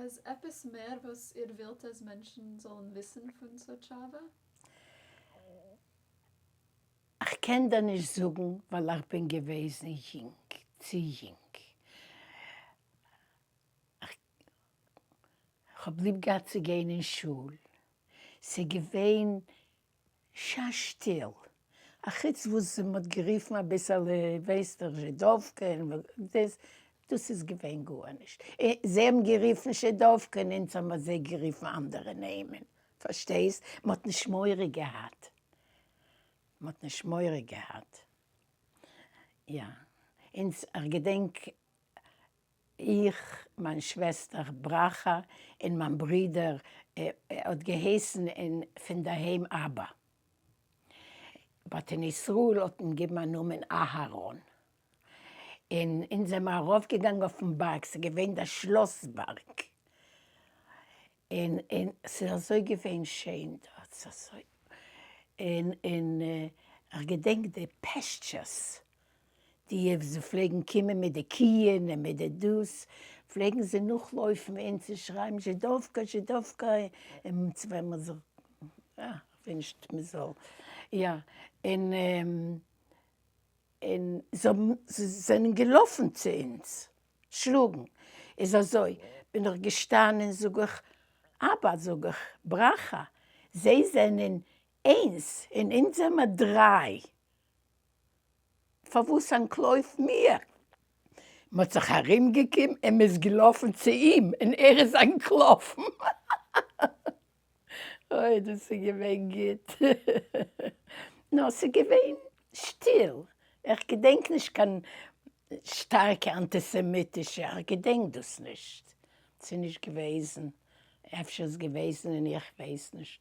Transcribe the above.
איז עפעס מער וואס איר ווילט אז מענטשן זאלן וויסן פון סאטשאווע? איך קען דיר נישט זאגן ווייל איך בין געוועזן יונג, צו יונג. איך האב ליב געהאט צו גיין אין שול, ס'איז געווען שא שטיל, אחוץ וואס מ'האט גערופן אביסעלע ווייסט דאך זשידאווקע און דאס, דאס איז געווען גארנישט, זיי האבן גערופן זשידאווקע און אונז האבן מיר זיי גערופן אנדערע נעמען, פארשטייסט? מ'האט נישט מורא געהאט, מ'האט נישט מורא געהאט, יא, אונז, איך געדענק איך, מיין שוועסטער ברכה און מיין ברודער האט געהייסן אין פון דערהיים אבא. but אין ישראל האט מען געבן א נאמען אהרן. און אונז זעמער ארויף געגאנגען אויפן בארג, ס'איז געווען דער שלאס בארג. און און ס'איז אזוי געווען שיין דארט, ס'איז אזוי, און און איך געדענק די pastures, די וואס פלעגן קומען מיט די קיען און מיט די דאס, פלעגן זיי נאכלויפן אונז און שרייען זשידאווקא זשידאווקא, און צו ווען מ'זאל, אה, כ'וויל נישט מ'זאל, יא, און און זיי האבן, זיי זענען געלאפן צו אונז שלאגן, איז אזוי בין איך געשטאנען זאג איך, אבא זאג איך, ברכה, זיי זענען איינס און אונז זעמער דריי, פארוואס אנטלויף מיר? מ'האט זיך ארומגעקומען און מ'איז געלאפן צו אים און ער איז אנטלאפן. אוי דאס איז געווען גוט. נאר ס'איז געווען שטיל, איך געדענק נישט קיין שטארקע אנטיסעמיטישע, איך געדענק דאס נישט, ס'איז נישט געוועזן, אפשר איז געוועזן און איך ווייס נישט.